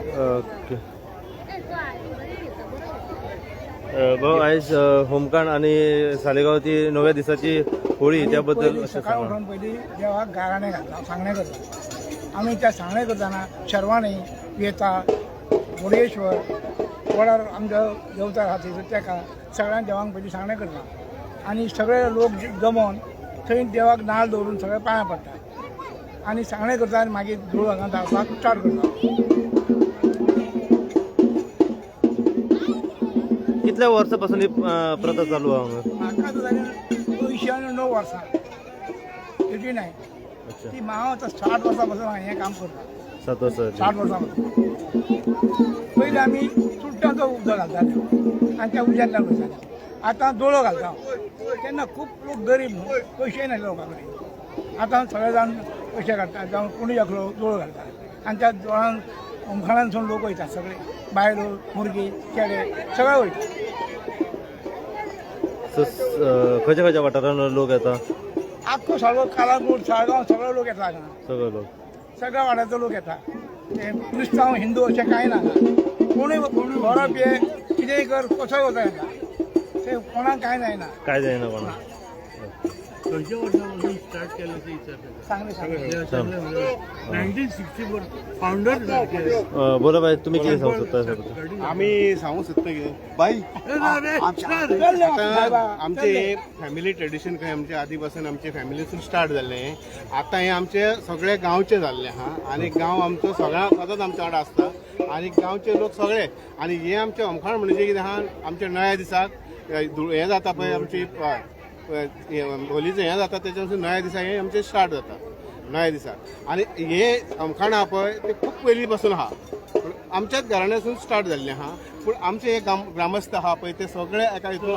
Okay. भाऊ, आयज होमकाण आणि सालेगावची नव्या दिसाची होळी, त्याबद्दल पयलीं अशें सकाळी सांगा. उठून पयलीं देवाक गाराणें घालता, सांगणें करता. आमी त्या सांगणें करतना शेरवाणी येता, मुरडेश्वर वडार आमचो देवचार आहा थंयसर, तेका सगळ्या देवांक पयलीं सांगणें करता आनी सगळे लोक जमोन थंय देवाक नाल्ल दवरून सगळे पांयां पडटा आनी सांगणें करता आनी मागीर धूळ हांगा धांवपाक स्टार्ट करता. कितल्या वर्सां पासून ही प्रथा चालू आहा हांगा? म्हाका आतां जालें 89 वर्सां, 89. अच्छा. ती हांव आतां 60 वर्सां पासून हांवें हें काम करता. 7 वर्सां. 60 वर्सां पासून. पयलीं आमी चुडटांचो उदक घालताले आनी त्या उज्यांतल्यान वयताले. आतां दोळो घालता. तेन्ना खूब लोक गरीब न्हू, पयशे नासले लोकां कडेन. आतां सगळे जाण पयशे काडटा, जावं कोणूय एकलो दोळो घालता आनी त्या दोळान होमखणानसून लोक वयता सगळे, बायलो, भुरगीं, चेडे सगळे वयता. सो खंयच्या खंयच्या वाठारान लोक येता? आख्खो सगळो कालांगूट, साळगांव, सगळे लोक येता हांगा. सगळे लोक. सगळ्या वाड्याचो लोक येता. ते क्रिस्तांव, हिंदू अशें कांय ना. कोणूय बरो पिये, कितेंय कर, कसोय वचो येता. ते कोणाक कांय जायना. काय जायना कोणाक. खंयच्या वर्सापासून स्टार्ट केलें तें विचारता. सांगले सांगले. 1964 फाउंडर सारके. बोला बाय, तुम्ही कितें सांगू सोदता ह्या बद्दल? आमी सांगू सोदता कितें बाई, आतां आमचे फॅमिली ट्रेडिशन खंय आमचे आदी पासून आमचे फॅमिलीसून स्टार्ट जाल्लें. आतां हें आमचे सगळे गांवचें जाल्लें आहा आनी गांव आमचो सगळ्या सदांच आमच्या वांगडा आसता आनी गांवचे लोक सगळे. आनी हे आमचें होमखण म्हणजे कितें आहा, आमच्या नव्या दिसाक हें जाता पळय, आमची होलीचें हें जाता, तेच्या पासून नव्या दिसा हें आमचें स्टार्ट जाता नव्या दिसा. आनी हे होमखण आहा पळय, ते खूब पयलीं पासून आहा, पूण आमच्याच घराण्यासून स्टार्ट जाल्लें आहा. पूण आमचे हे ग्रामस्थ आहा पळय, ते सगळे एका हितून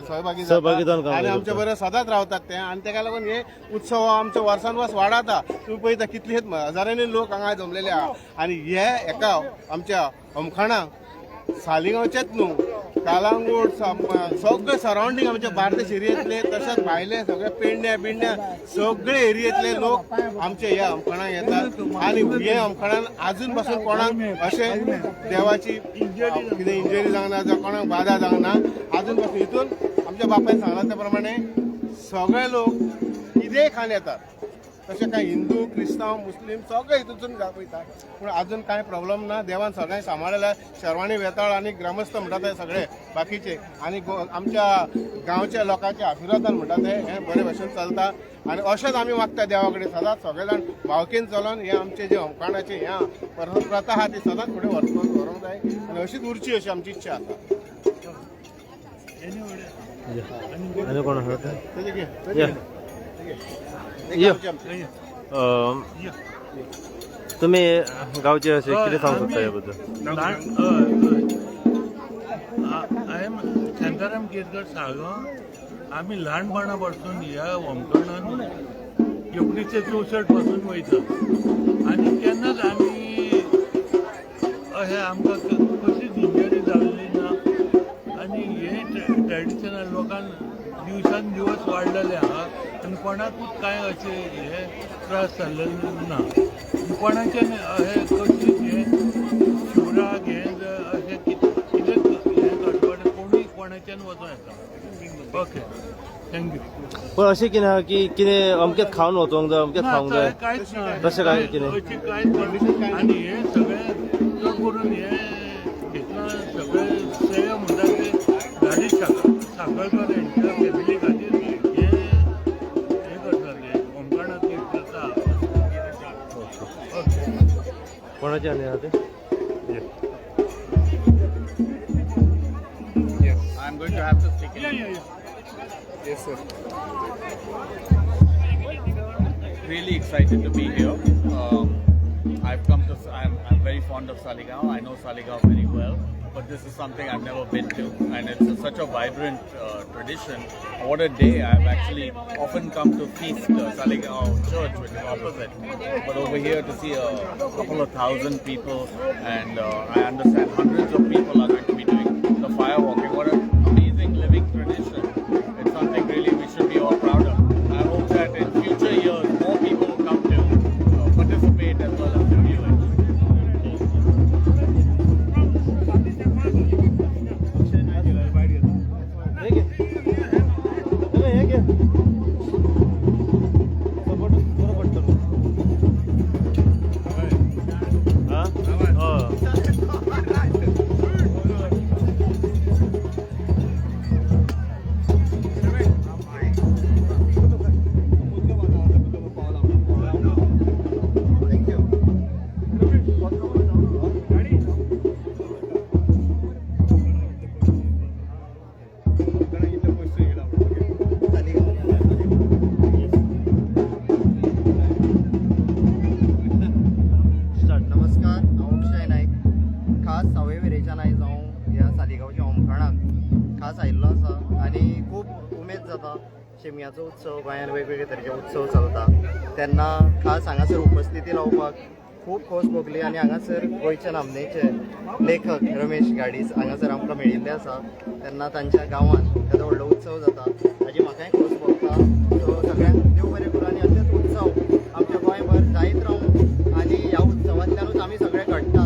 सहभागी सहभागी जावन जाता काम आनी करता. आमच्या बरोबर सदांच रावतात ते. आनी तेका लागून हे उत्सव आमचे वर्सान वर्स वाडता. तुमी पळयता कितले हजारांनी लोक हांगा जमलेले आहा. आनी हे एका आमच्या होमखणाक सालिगांवचेच न्हू, कालांगूट, सगळे सरावंडींग आमच्या बार्देश एरियेंतले, तशेंच भायले सगळे पेडण्या बिडण्या सगळे एरियेंतले लोक आमचे ह्या होमखणाक येतात. आनी हे होमखणान आजून पासून कोणाक अशें देवाची कितें इंजरी जावना जावं कोणाक बादा जावना आजून पासून. हितून आमच्या बापायन सांगलां त्या प्रमाणे सगळे लोक कितेंय खावन येतात. तशें कांय हिंदू, क्रिस्तांव, मुस्लीम सगळे हितून वयता, पूण अजून कांय प्रॉब्लम ना. देवान सगळ्यांक सांबाळ्ळें. शेरवाणी, वेताळ आनी ग्रामस्थ म्हणटा ते सगळे बाकीचे आनी आमच्या गांवच्या लोकांच्या आशिर्वादान म्हणटा ते हें बरे भशेन चलता. आनी अशेंच आमी मागता देवा कडेन, सदांच सगळे जाण भावकेन चलोन हें आमचें जें होमखणाचें हें प्रथा आहा ती सदांच फुडें व्हरोंक जाय आनी अशीच उरची अशी आमची इच्छा आसा. आनी कोण आहा? तेजें घे, तेजें या. घे. यो. आमचें आमचें. तुम्ही गावचे असे कितें सांगू शकता ह्या बद्दल? ल्हान हय हय I am Shantaram Kerkar, Saligao. आमी ल्हानपणा पासून ह्या होमखणान 1964 पासून वयता आनी केन्नाच आमी अशें आमकां कशीच इंजरी जाल्ली ना. आनी हें ट्रेडिशनल लोकांक दिवसान दिवस वाडलेले आहा आनी कोणाकूच कांय अशें हे त्रास जाल्लेले ना. आनी कोणाचें अशें कसलीच हें शिवराक हें अशें कितें हें गडबड कोणूय कोणाच्यान वचों येता. Okay, thank you. पण अशें कितें आहा की कितें अमकेच खावन वचोंक जाय, अमकेच खावंक जाय? कांयच ना. तशें काय कितें? अशी कांयच कंडिशन. आनी हे सगळें चड करून हे घेतला सगळें श्रेय म्हणटा ते धाडी साखळकर यांच्या फॅमिली खातीर हे हे करतात, हे होमखणाची प्रथा. ओके. कोणाचे आनी आहा ते? I'm going to have to speak in Yeah. Yes, sir. Really excited to be here. I've come to. I'm very fond of Saligao. I know Saligao very well, but this is something I've never been to, and it's such a vibrant tradition. What a day! I've actually often come to feast Saligao Church, which is opposite, but over here to see a couple of thousand people, and I understand hundreds of people are going to be doing the fire walking. What an amazing living tradition! It's something really we should be all proud of. I hope that in future years more people will come to participate as well as to view it. नमस्कार, हांव अक्षय नायक. खास सावयवेरेच्यान आयज हांव ह्या सालिगांवच्या होमखणाक खास आयिल्लो आसा आनी खूब उमेद जाता. शिमग्याचो उत्सव, गोंयांत वेगवेगळे तरेचे उत्सव चलता तेन्ना खास हांगासर उपस्थिती रावपाक खूब खोस भोगली आनी हांगासर गोंयचे नामनेचे लेखक रमेश गाडीस हांगासर आमकां मेळिल्ले आसा. तेन्ना तांच्या गांवांत येदो व्हडलो उत्सव जाता हाजी म्हाकाय खोस भोगता. सो सगळ्यांक देव बरें करूं आनी अशेंच उत्सव आमच्या गोंयभर जायत रावूं आनी ह्या उत्सवांतल्यानूच आमी सगळे घडटा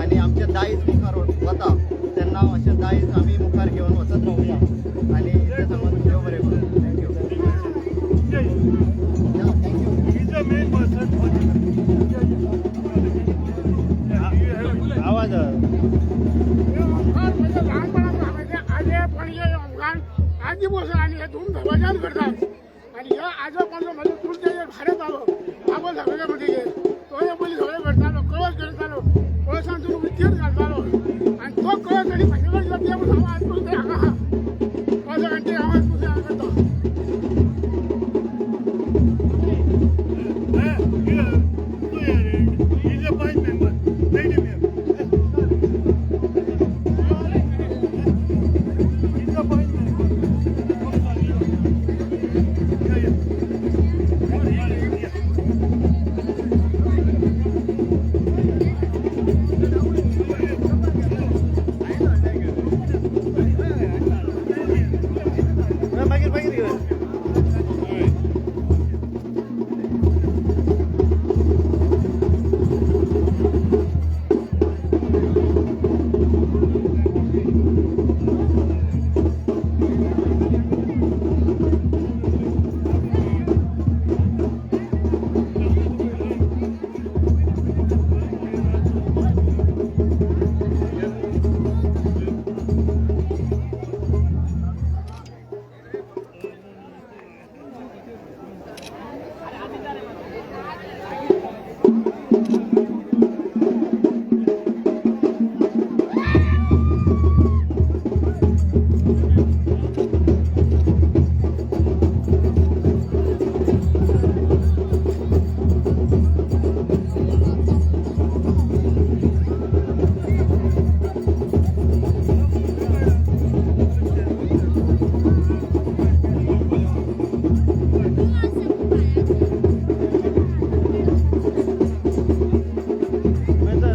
आनी आमचें दायज मुखार वता तेन्ना अशें दायज आमी मुखार घेवन वचत रावया आनी इतलें सांगून देव बरें करूं. Thank you. Thank you. He's the main person for आवाज. ओंकार म्हणजे लहानपणापासून म्हणजे आजे पणजे ओंकार आजी बसून आनी हे धूम धबाज्यान करतात आनी हे आजो पणजो म्हणजे तुमचे भारे बाबो बाबो सगळे म्हणचे तो हे पयलीं सगळें करतालो, कळस करतालो, कळसान तुमी उद्योग घालतालो आनी तो कळस आनी फाटल्या ते हांव आज पसून हांगा आहा कळस आनी हांव आज पसून हांगा करता. He's a fine member. Wait a minute. He's a fine member. Yeah, yeah. Yeah. मागीर मागीर कितें?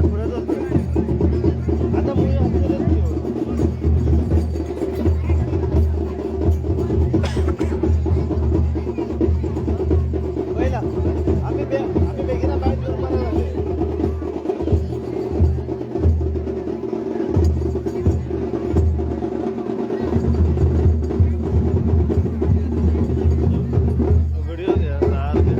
फुडें चलता आतां मुवी आसतलेच. पयला आमी आमी बेगिना भायर घेवन बरें जालें. व्हिडिओ घ्या सारखे.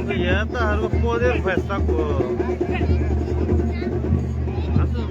हे आतां सारको पोदेर फेस्ताक आतां.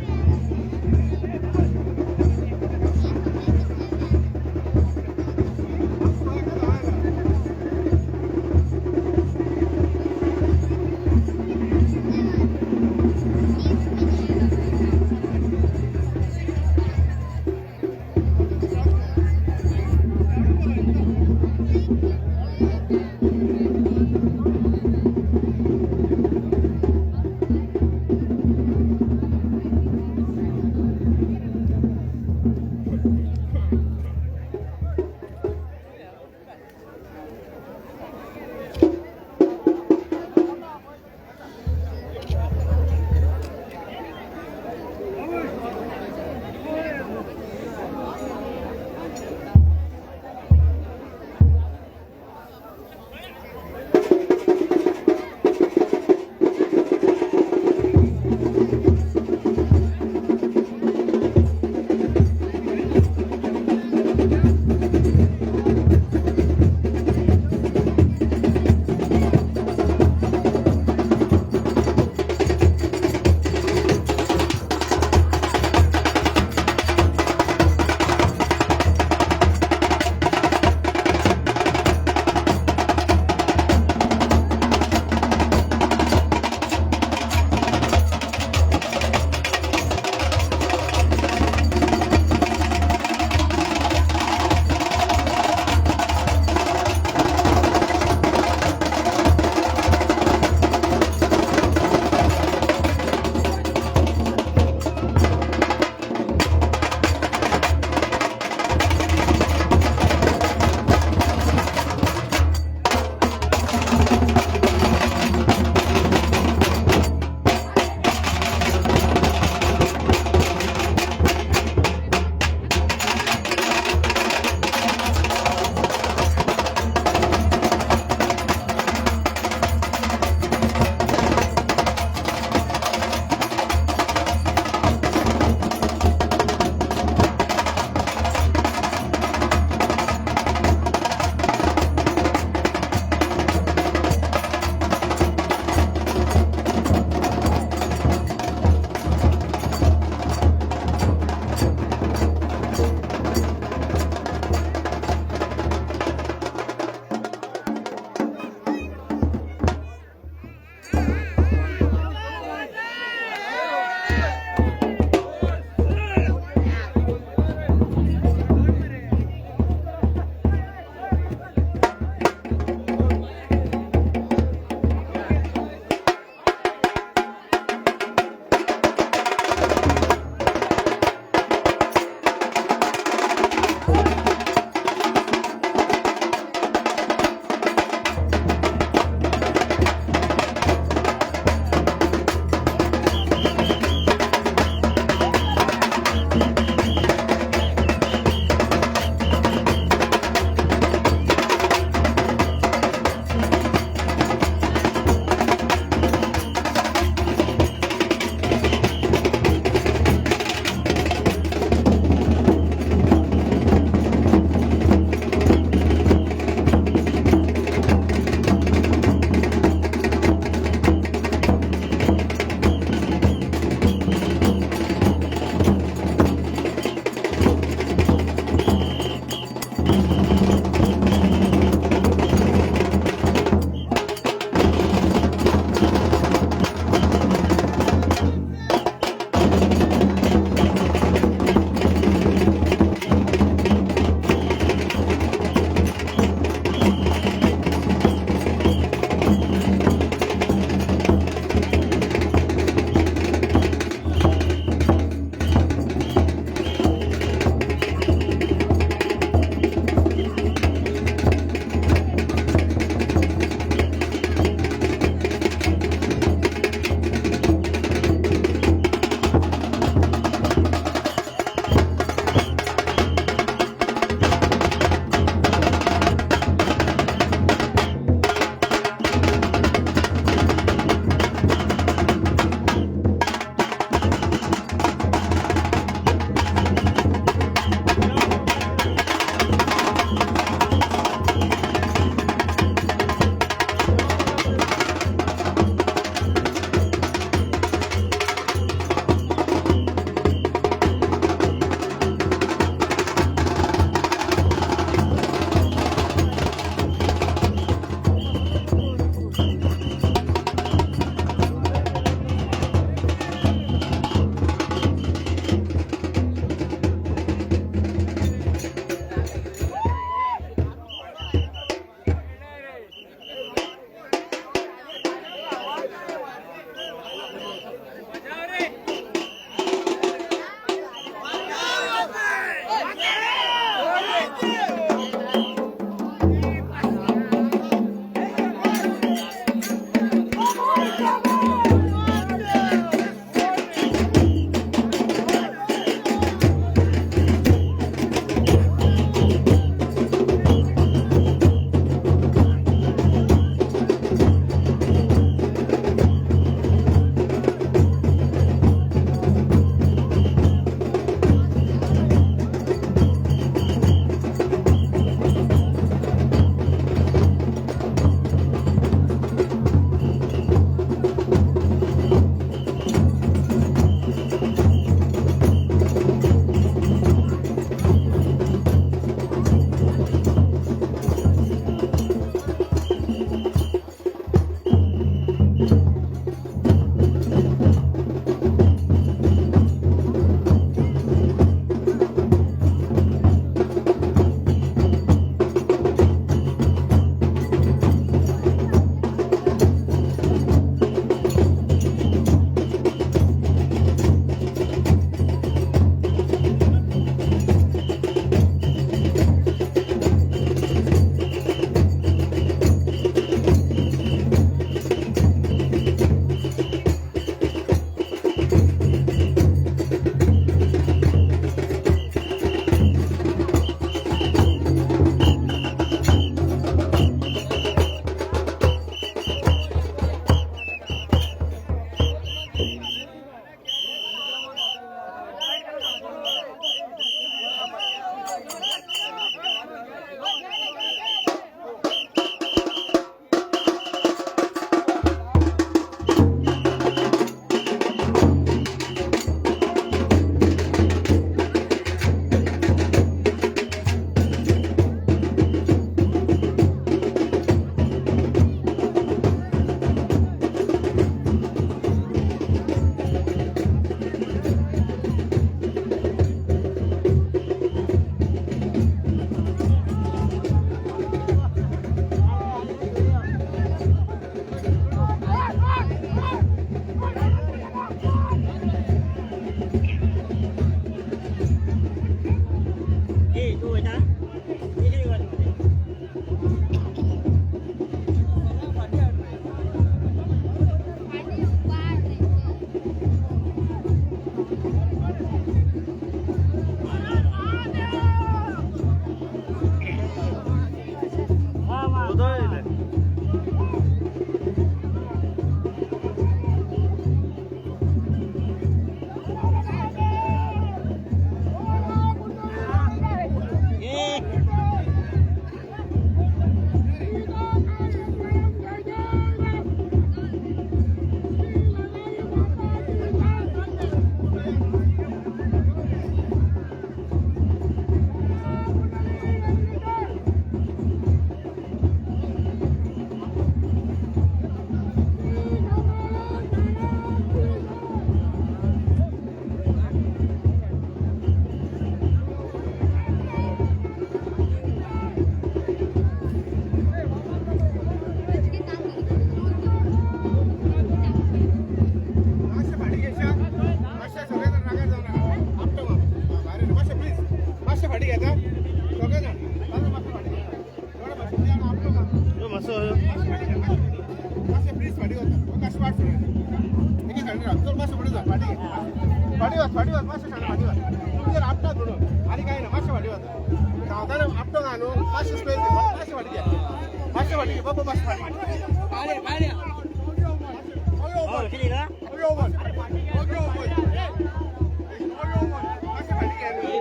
मातशें वाट फुडें एके सायडीन राव चल मातशें फुडें जा फाटीं घे. फाटीं वच फाटीं वच मातशें सायडीन फाटीं वच तुमी जर आपटात म्हणून आनी कांय ना मातशें फाटीं वच धांवताना आपटोंक आहा न्हू मातशें स्पेस दी मातशें फाटीं घे मातशें फाटीं घे बाबा मातशें फाटीं घे. मातशें फाटीं घे न्हू.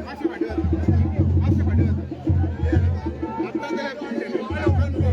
मातशें फाटीं वच मातशें फाटीं वच आपटात जाल्यार आपटात न्हू.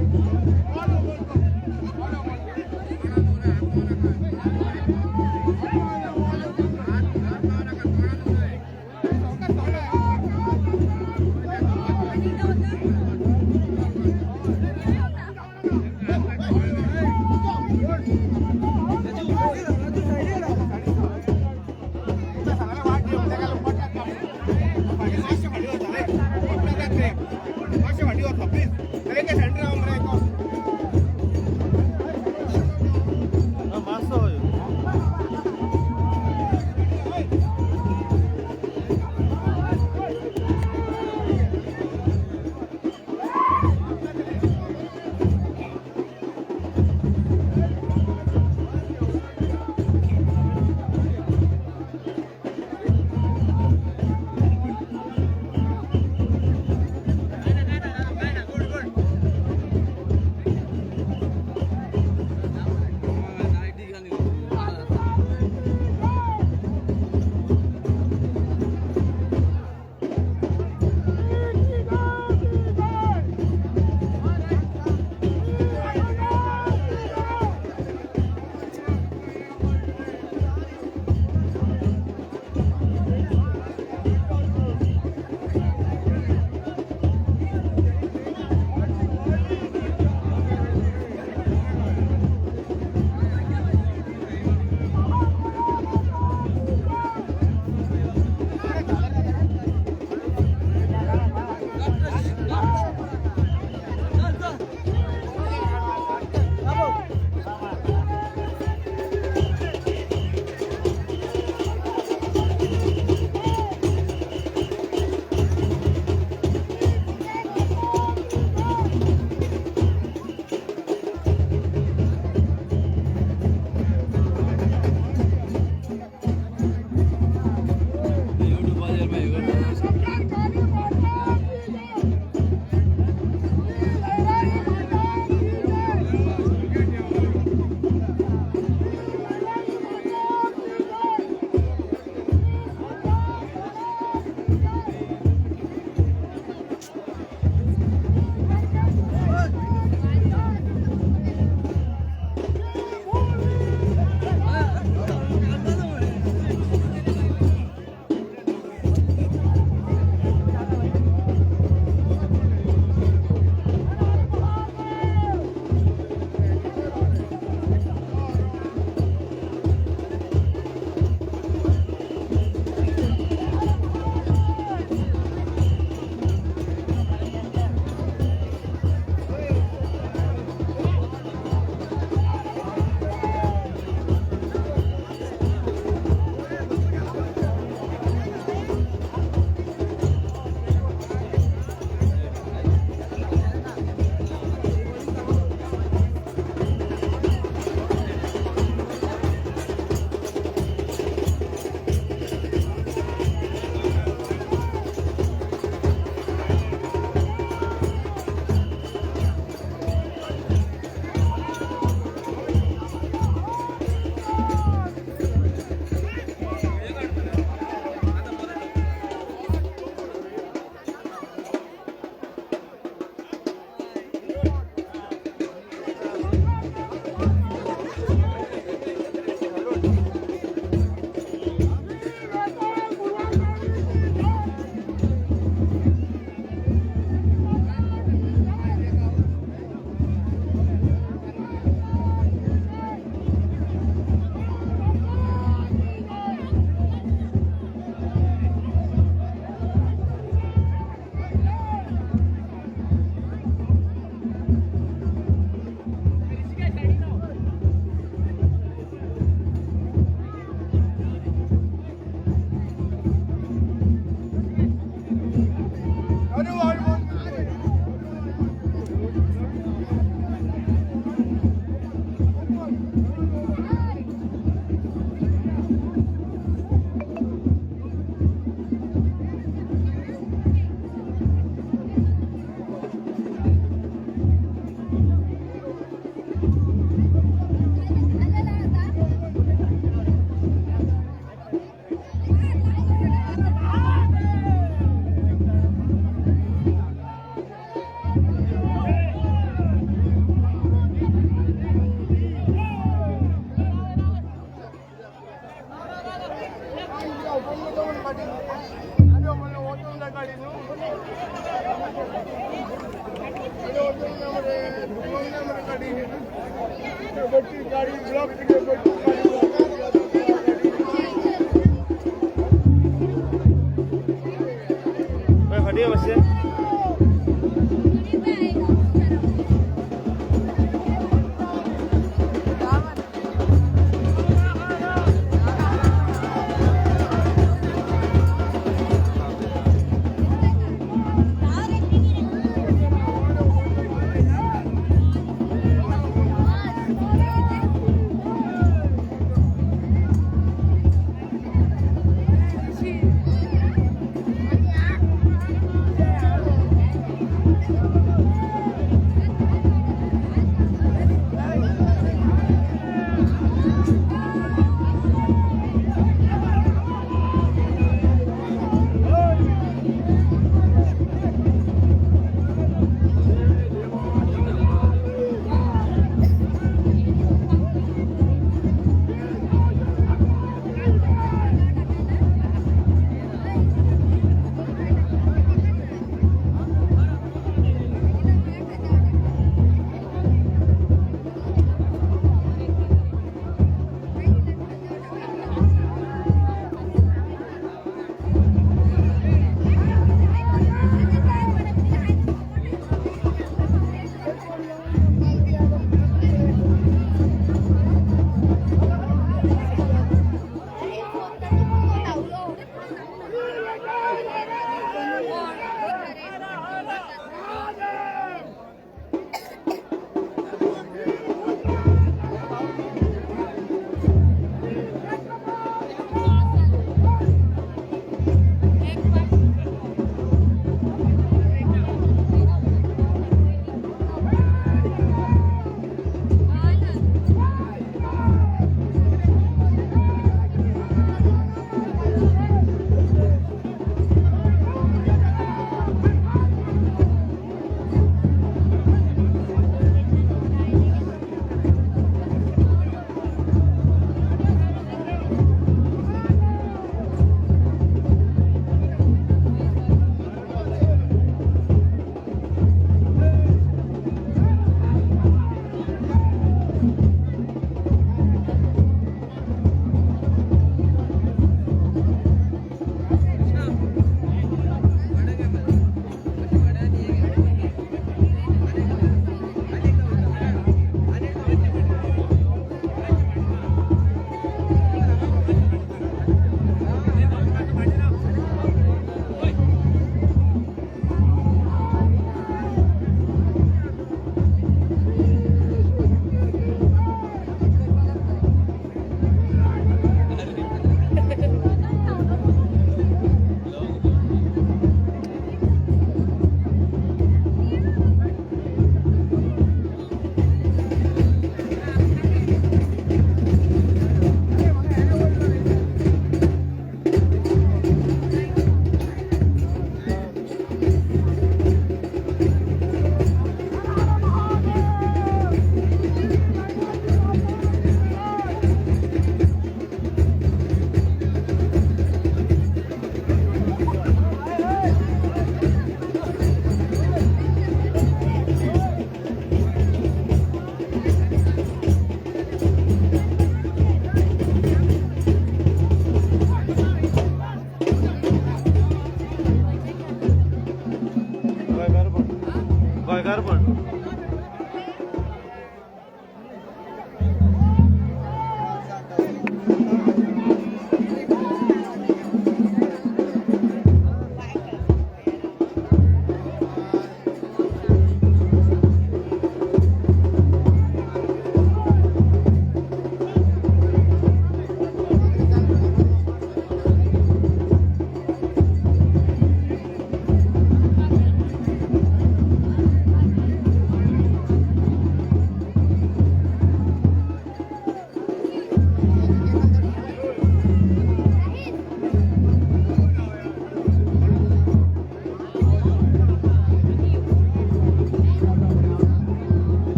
फाटी मातशें.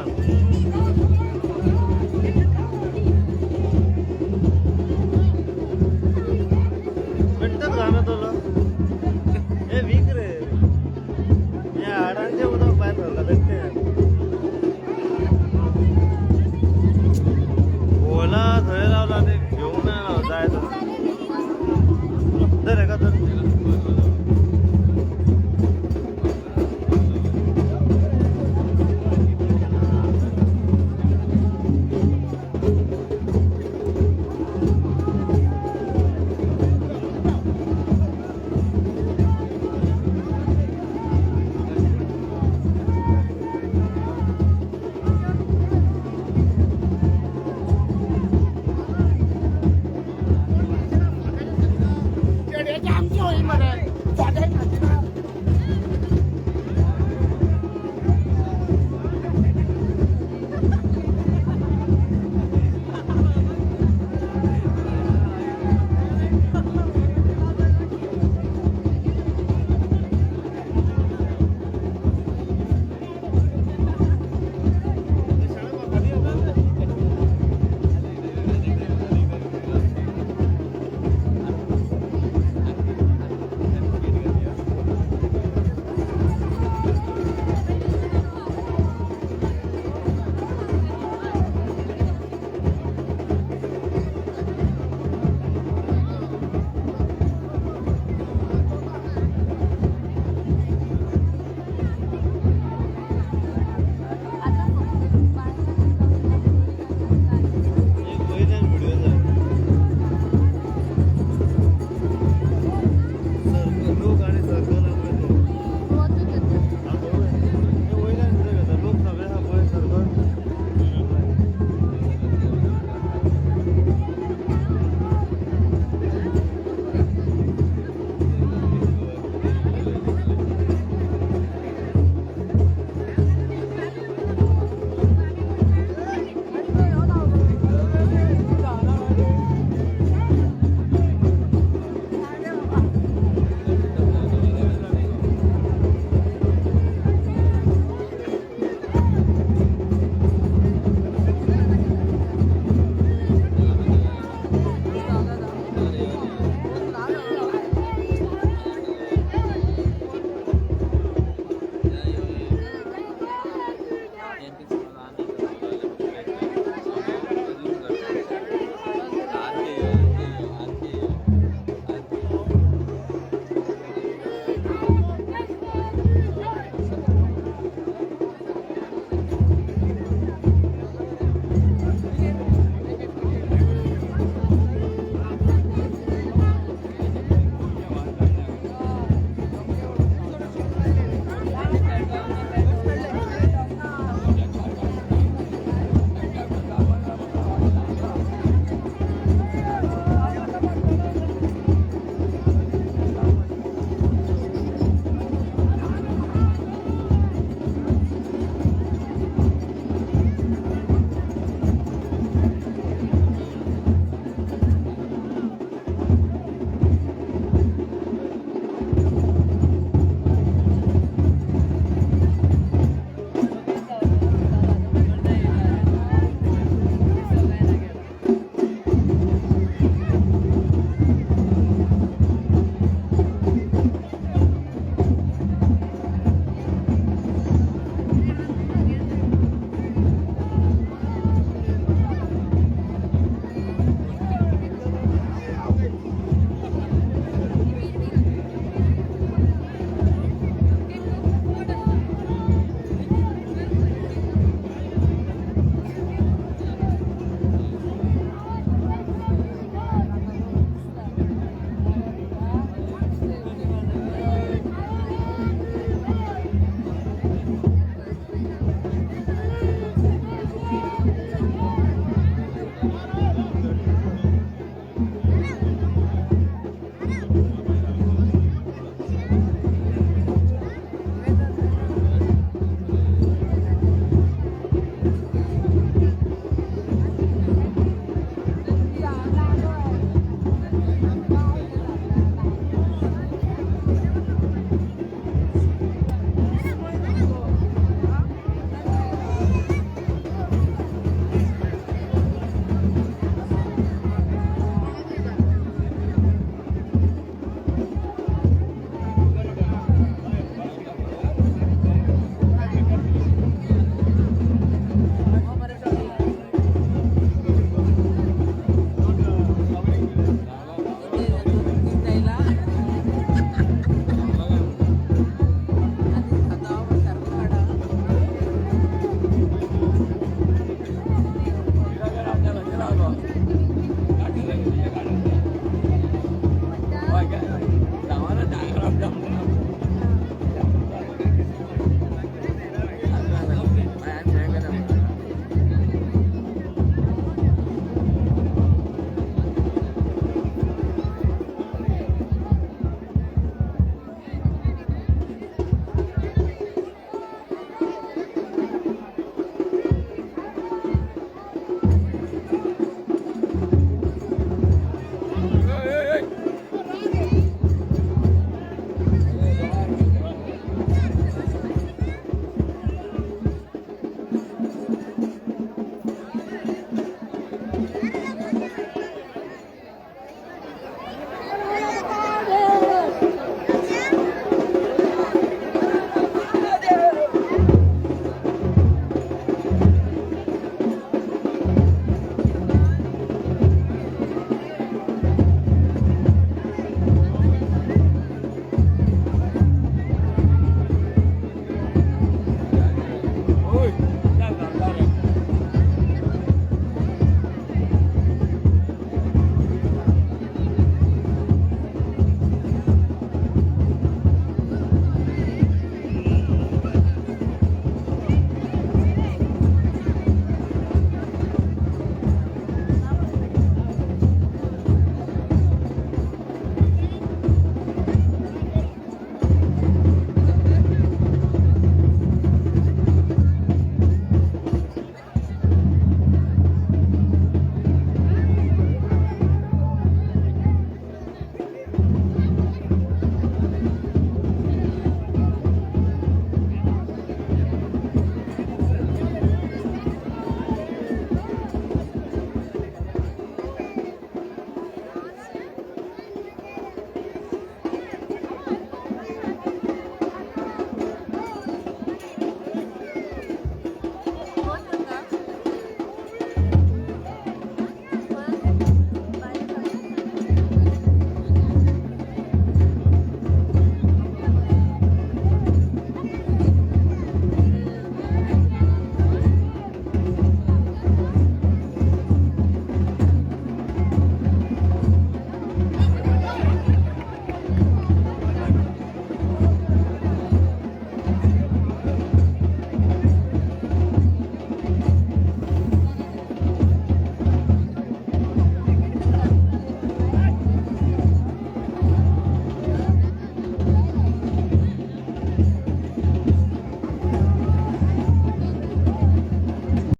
सांग.